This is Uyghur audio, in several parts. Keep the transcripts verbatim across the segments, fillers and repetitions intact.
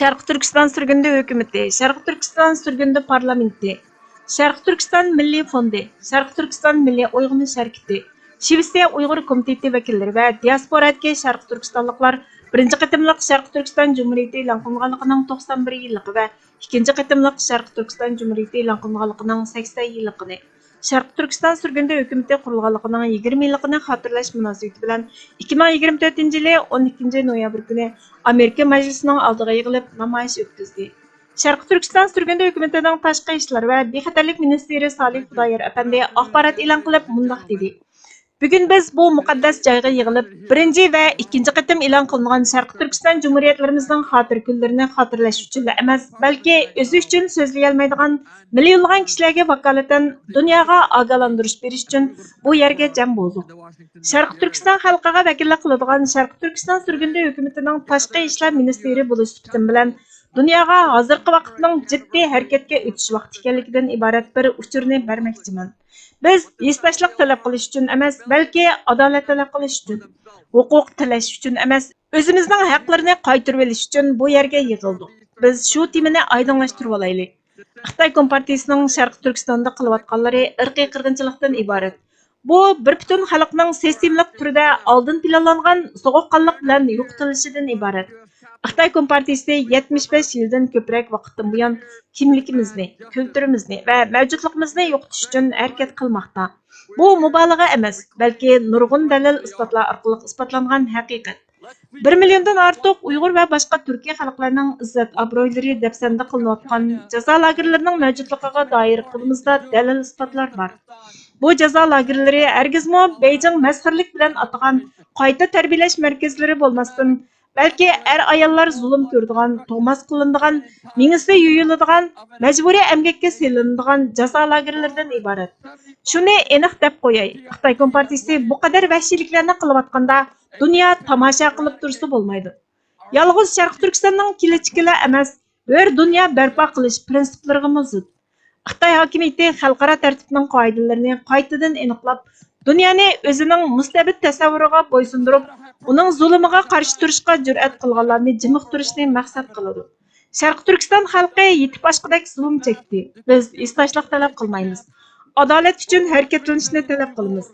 شەرقىي تۈركىستان سۈرگۈندە ھۆكۈمىتى، شەرقىي تۈركىستان سۈرگۈندە پارلامېنتى، شەرقىي تۈركىستان مىللىي فوندى، شەرقىي تۈركىستان مىللىي ئويغىنىش ھەرىكىتى، شىۋېتسىيە ئۇيغۇر كومىتېتى ۋەكىللىرى ۋە دىياسپورادىكى شەرقىي تۈركىستانلىقلار بىرىنچى قېتىملىق شەرقىي تۈركىستان جۇمھۇرىيىتى ئېلان قىلىنغانلىقىنىڭ توقسان بىر يىللىقى ۋە ئىككىنچى قېتىملىق شەرقىي تۈركىستان جۇمھۇرىيىتى ئېلان قىلىنغانلىقىنىڭ سەكسەن يىللىقىنى، شەرقىي تۈركىستان سۈرگۈندە ھۆكۈمىتى قۇرۇلغانلىقىنىڭ يىگىرمە يىللىقىنى خاتىرىلەش مۇناسىۋىتى بىلەن ئىككى مىڭ يىگىرمە تۆتىنچى يىلى ئون ئىككىنچى نويابىر كۈنى ئامېرىكا مەجلىسىنىڭ ئالدىغا يىغىلىپ نامايىش ئۆتكۈزدى. شەرقىي تۈركىستان سۈرگۈندە ھۆكۈمىتىنىڭ تاشقى ئىشلار ۋە بىخەتەرلىك مىنىستىرى سالىھ خۇدايار ئەپەندى ئاخبارات ئېلان قىلىپ مۇنداق دېدى: بۈگۈن بىز بۇ مۇقەددەس جايغا يىغىلىپ، بىرىنچى ۋە ئىككىنچى قېتىم ئېلان قىلىنغان شەرقىي تۈركىستان جۇمھۇرىيەتلىرىمىزنىڭ خاتىرە كۈنلىرىنى خاتىرىلەش ئۈچۈنلا ئەمەس، بەلكى ئۆزى ئۈچۈن سۆزلىيەلمەيدىغان مىليونلىغان كىشىلەرگە ۋاكالىتەن دۇنياغا ئاگاھلاندۇرۇش بېرىش ئۈچۈن بۇ يەرگە جەم بولدۇق. شەرقىي تۈركىستان خەلقىگە ۋەكىللىك قىلىدىغان شەرقىي تۈركىستان سۈرگۈندە ھۆكۈمىتىنىڭ تاشقى ئىشلار مىنىستىرى بولۇش سۈپىتىم بىلەن دۇنياغا ھازىرقى ۋاقىتنىڭ جىددىي ھەرىكەتكە ئۆتۈش ۋاقتى ئىكەنلىكىدىن ئىبارەت بىر ئۇچۇرنى بەرمەكچىمەن. بىز ھېسداشلىق تەلەپ قىلىش ئۈچۈن ئەمەس، بەلكى ئادالەت تەلەپ قىلىش ئۈچۈن، ھوقۇق تىلەش ئۈچۈن ئەمەس، ئۆزىمىزنىڭ ھەقلىرىنى قايتۇرۇۋېلىش ئۈچۈن بۇ يەرگە يىغىلدۇق. بىز شۇ تېمىنى ئايدىڭلاشتۇرۇۋالايلى. خىتاي كومپارتىيىسىنىڭ شەرقىي تۈركىستاندا قىلىۋاتقانلىرى ئىرقىي قىرغىنچىلىقتىن ئىبارەت. بۇ بىر پۈتۈن خەلقنىڭ سىستېمىلىق تۈردە ئالدىن پىلانلانغان سوغۇققانلىق بىلەن يوقىتىلىشىدىن ئىبارەت. خىتاي كومپارتىيىسى يەتمىش بەش يىلدىن كۆپرەك ۋاقىتتىن بۇيان كىملىكىمىزنى، كۈلتۈرىمىزنى ۋە مەۋجۇتلۇقىمىزنى يوقىتىش ئۈچۈن ھەرىكەت قىلماقتا. بۇ مۇبالىغە ئەمەس، بەلكى نۇرغۇن دەلىل-ئىسپاتلار ئارقىلىق ئىسپاتلانغان ھەقىقەت. بىر مىليوندىن ئارتۇق ئۇيغۇر ۋە باشقا تۈركىي خەلقلەرنىڭ ئىززەت-ئابرۇيلىرى دەپسەندە قىلىنىۋاتقان جازا لاگېرلىرىنىڭ مەۋجۇتلۇقىغا دائىر قولىمىزدا دەلىل-ئىسپاتلار بار. بۇ جازا لاگېرلىرى ھەرگىزمۇ بېيجىڭ مەسخىرىلىك بىلەن ئاتىغان قايتا تەربىيەلەش مەركەزلىرى بولماستىن، بەلكى ئەر-ئاياللار زۇلۇم كۆرىدىغان، توماس قىلىنىدىغان، مېڭىسى يۇيۇلىدىغان، مەجبۇرىي ئەمگەككە سېلىنىدىغان جازا لاگېرلىرىدىن ئىبارەت. شۇنى ئېنىق دەپ قوياي، خىتاي كومپارتىيىسى بۇ قەدەر ۋەھشىيلىكلەرنى قىلىۋاتقاندا، دۇنيا تاماشا قىلىپ تۇرسا بولمايدۇ. يالغۇز شەرقىي تۈركىستاننىڭ كېلەچىكىلا ئەمەس، ھۆر دۇنيا بەرپا قىلىش پىرىنسىپلىرىغىمۇ زىت. خىتاي ھاكىمىيىتى خەلقئارا تەرتىپنىڭ قائىدىلىرىنى قايتىدىن ئېنىقلاپ، دۇنيانى ئۆزىنىڭ مۇستەبىت تەسەۋۋۇرىغا بويسۇندۇرۇپ، ئۇنىڭ زۇلۇمىغا قارشى تۇرۇشقا جۈرئەت قىلغانلارنى جىمىقتۇرۇشنى مەقسەت قىلىدۇ. شەرقىي تۈركىستان خەلقى يېتىپ ئاشقۇدەك زۇلۇم چەكتى. بىز ھېسداشلىق تەلەپ قىلمايمىز. ئادالەت ئۈچۈن ھەرىكەتلىنىشنى تەلەپ قىلىمىز.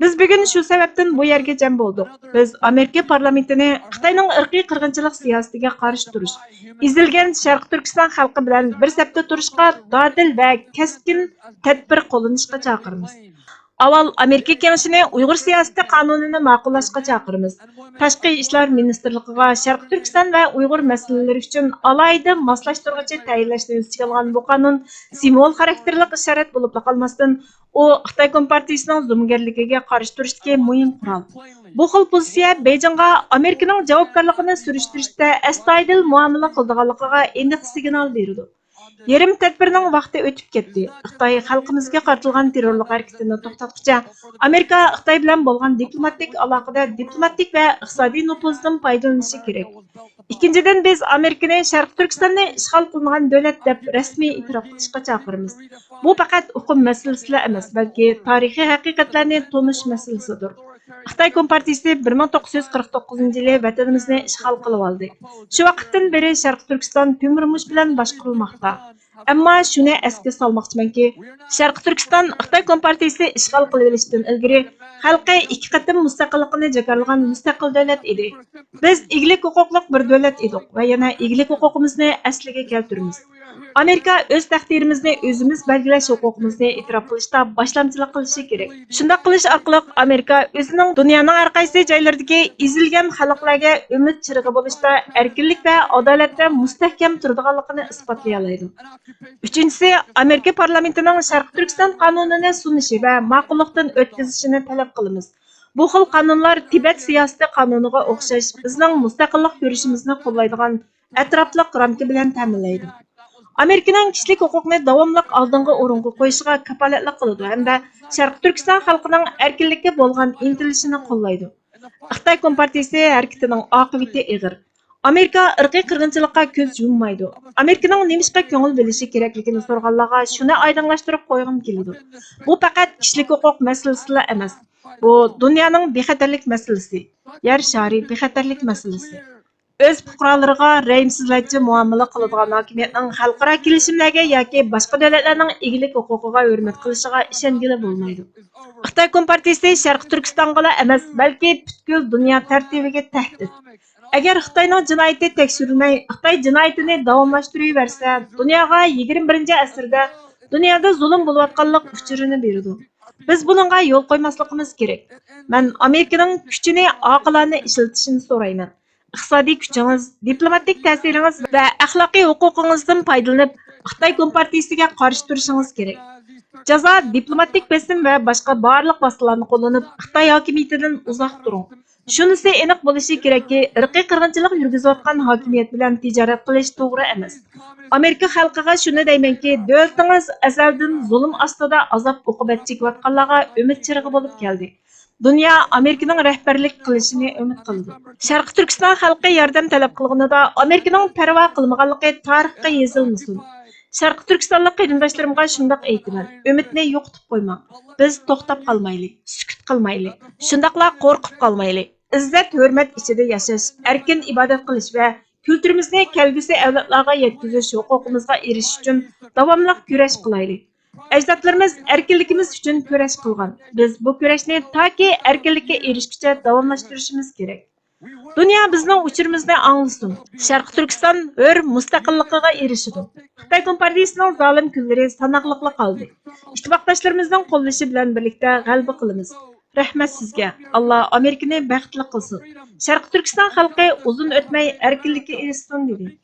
بىز بۈگۈن شۇ سەۋەبتىن بۇ يەرگە جەم بولدۇق. بىز ئامېرىكا پارلامېنتىنى خىتاينىڭ ئىرقىي قىرغىنچىلىق سىياسىتىگە قارشى تۇرۇش، ئېزىلگەن شەرقىي تۈركىستان خەلقى بىلەن بىر سەپتە تۇرۇشقا دادىل ۋە كەسكىن تەدبىر قوللىنىشقا چاقىرىمىز. ئاۋۋال ئامېرىكا كېڭىشىنى ئۇيغۇر سىياسىتى قانۇنىنى ماقۇللاشقا چاقىرىمىز. تاشقى ئىشلار مىنىستىرلىقىغا شەرقىي تۈركىستان ۋە ئۇيغۇر مەسىلىلىرى ئۈچۈن ئالاھىدە ماسلاشتۇرغۇچى تەيىنلەشنى ئۆز ئىچىگە ئالغان بۇ قانۇن سىمۋول خاراكتېرلىق ئىشارەت بولۇپلا قالماستىن، ئۇ خىتاي كومپارتىيىسىنىڭ زومىگەرلىكىگە قارشى تۇرۇشتىكى مۇھىم قورال. بۇ خىل پوزىتسىيە بېيجىڭغا ئامېرىكىنىڭ جاۋابكارلىقىنى سۈرۈشتۈرۈشتە ئەستايىدىل مۇئامىلە قىلىدىغانلىقىغا ئېنىق سىگنال بېرىدۇ. يېرىم تەدبىرنىڭ ۋاقتى ئۆتۈپ كەتتى. خىتاي خەلقىمىزگە قارىتىلغان تېررورلۇق ھەرىكىتىنى توختاتقۇچە، ئامېرىكا خىتاي بىلەن بولغان دىپلوماتىك ئالاقىدە دىپلوماتىك ۋە ئىقتىسادىي نوپۇزىدىن پايدىلىنىشى كېرەك. ئىككىنچىدىن، بىز ئامېرىكىنى شەرقىي تۈركىستاننى ئىشغال قىلىنغان دۆلەت دەپ رەسمىي ئېتىراپ قىلىشقا چاقىرىمىز. بۇ پەقەت ئۇقۇم مەسىلىسىلا ئەمەس، بەلكى تارىخىي ھەقىقەتلەرنى تونۇش مەسىلىسىدۇر. خىتاي كومپارتىيىسى بىر مىڭ توققۇز يۈز قىرىق توققۇزىنچى يىلى ۋەتىنىمىزنى ئىشغال قىلىۋالدى. شۇ ۋاقىتتىن بېرى شەرقىي تۈركىستان تۆمۈرمۇچ بىلەن باشقۇرۇلماقتا. ئەمما شۇنى ئەسكە سالماقچىمەنكى، شەرقىي تۈركىستان خىتاي كومپارتىيىسى ئىشغال قىلىۋېلىشتىن ئىلگىرى خەلقى ئىككى قېتىم مۇستەقىللىقىنى جاكارلىغان مۇستەقىل دۆلەت ئىدى. بىز ئىگىلىك ھوقۇقلۇق بىر دۆلەت ئىدۇق ۋە يەنە ئىگىلىك ھوقۇقىمىزنى ئەسلىگە كەلتۈرىمىز. ئامېرىكا ئۆز تەقدىرىمىزنى ئۆزىمىز بەلگىلەش ھوقۇقىمىزنى ئېتىراپ قىلىشتا باشلامچىلىق قىلىشى كېرەك. شۇنداق قىلىش ئارقىلىق ئامېرىكا ئۆزىنىڭ دۇنيانىڭ ھەر قايسى جايلىرىدىكى ئېزىلگەن خەلقلەرگە ئۈمىد چىرىغى بولۇشتا ئەركىنلىك ۋە ئادالەتتە مۇستەھكەم تۇرىدىغانلىقىنى ئىسپاتلىيالايدۇ. ئۈچىنچىسى، ئامېرىكا پارلامېنتىنىڭ شەرقىي تۈركىستان قانۇنىنى سۇنۇشى ۋە ماقۇللۇقتىن ئۆتكۈزۈشىنى تەلەپ قىلىمىز. بۇ خىل قانۇنلار تىبەت سىياسىتى قانۇنىغا ئوخشاش بىزنىڭ مۇستەقىللىق يۈرۈشىمىزنى قوللايدىغان ئەتراپلىق رامكا بىلەن تەمىنلەيدۇ. ئامېرىكىنىڭ كىشىلىك ھوقۇقنى داۋاملىق ئالدىنقى ئورۇنغا قويۇشىغا كاپالەتلىك قىلىدۇ ھەمدە شەرقىي تۈركىستان خەلقىنىڭ ئەركىنلىككە بولغان ئىنتىلىشىنى قوللايدۇ. خىتاي كومپارتىيىسى ھەرىكىتىنىڭ ئاقىۋىتى ئېغىر. ئامېرىكا ئىرقىي قىرغىنچىلىققا كۆز يۇممايدۇ. ئامېرىكىنىڭ نېمىشقا كۆڭۈل بۆلۈشى كېرەكلىكىنى سورىغانلارغا شۇنى ئايدىڭلاشتۇرۇپ قويغۇم كېلىدۇ. بۇ پەقەت كىشىلىك ھوقۇق مەسىلىسىلا ئەمەس. بۇ دۇنيانىڭ بىخەتەرلىك مەسىلىسى، يەر شارى بىخەتەرلىك مەسىلىسى. ئۆز پۇقرالىرىغا رەھىمسىزلەرچە مۇئامىلە قىلىدىغان ھاكىمىيەتنىڭ خەلقئارا كېلىشىملەرگە ياكى باشقا دۆلەتلەرنىڭ ئىگىلىك ھوقۇقىغا ھۆرمەت قىلىشىغا ئىشەنگىلى بولمايدۇ. خىتاي كومپارتىيىسى شەرقىي تۈركىستانغىلا ئەمەس، بەلكى پۈتكۈل دۇنيا تەرتىپىگە تەھدىت. ئەگەر خىتاينىڭ جىنايىتى تەكشۈرۈلمەي، خىتاي جىنايىتىنى داۋاملاشتۇرۇۋەرسە، دۇنياغا يىگىرمە بىرىنچى ئەسىردە دۇنيادا زۇلۇم بولۇۋاتقانلىق ئۇچۇرىنى بېرىدۇ. بىز بۇنىڭغا يول قويماسلىقىمىز كېرەك. مەن ئامېرىكىنىڭ كۈچىنى ئاقىلانە ئىشلىتىشىنى سورايمەن. ئىقتىسادىي كۈچىڭىز، دىپلوماتىك تەسىرىڭىز ۋە ئەخلاقىي ھوقۇقىڭىزدىن پايدىلىنىپ، خىتاي كومپارتىيىسىگە قارشى تۇرۇشىڭىز كېرەك. جازا، دىپلوماتىك بېسىم ۋە باشقا بارلىق ۋاسىتىلەرنى قوللىنىپ، خىتاي ھاكىمىيىتىدىن ئۇزاق تۇرۇڭ. شۇنىسى ئېنىق بولۇشى كېرەككى، ئىرقىي قىرغىنچىلىق يۈرگۈزۈۋاتقان ھاكىمىيەت بىلەن تىجارەت قىلىش توغرا ئەمەس. ئامېرىكا خەلقىگە شۇنى دەيمەنكى، دۆلىتىڭىز ئەزەلدىن زۇلۇم ئاستىدا ئازاب-ئوقۇبەت چېكىۋاتقانلارغا ئۈمىد چىرىغى بولۇپ كەلدى. دۇنيا ئامېرىكىنىڭ رەھبەرلىك قىلىشىنى ئۈمىد قىلىدۇ. شەرقىي تۈركىستان خەلقى ياردەم تەلەپ قىلغىنىدا ئامېرىكىنىڭ پەرۋا قىلمىغانلىقى تارىخقا يېزىلمىسۇن. شەرقىي تۈركىستانلىق قېرىنداشلىرىمغا شۇنداق ئېيتىمەن، ئۈمىدنى يوقىتىپ قويماڭ. بىز توختاپ قالمايلى، سۈكۈت قىلمايلى، شۇنداقلا قورقۇپ قالمايلى. ئىززەت-ھۆرمەت ئىچىدە ياشاش، ئەركىن ئىبادەت قىلىش ۋە كۈلتۈرىمىزنى كەلگۈسى ئەۋلادلارغا يەتكۈزۈش ھوقۇقىمىزغا ئېرىشىش ئۈچۈن داۋاملىق كۈرەش قىلايلى. ئەجدادلىرىمىز ئەركىنلىكىمىز ئۈچۈن كۈرەش قىلغان. بىز بۇ كۈرەشنى تاكى ئەركىنلىككە ئېرىشكۈچە داۋاملاشتۇرۇشىمىز كېرەك. دۇنيا بىزنىڭ ئۇچۇرىمىزنى ئاڭلىسۇن. شەرقىي تۈركىستان ھۆر مۇستەقىللىقىغا ئېرىشىدۇ. خىتاي كومپارتىيىسىنىڭ زالىم كۈنلىرى ساناقلىقلا قالدى. ئىتتىپاقداشلىرىمىزنىڭ قوللىشى بىلەن بىرلىكتە غەلىبە قىلىمىز. رەھمەت سىزگە. ئاللا ئامېرىكىنى بەختلىك قىلسۇن. شەرقىي تۈركىستان خەلقى ئۇزۇن ئۆتمەي ئەركىنلىككە ئېرىشسۇن، دېدى.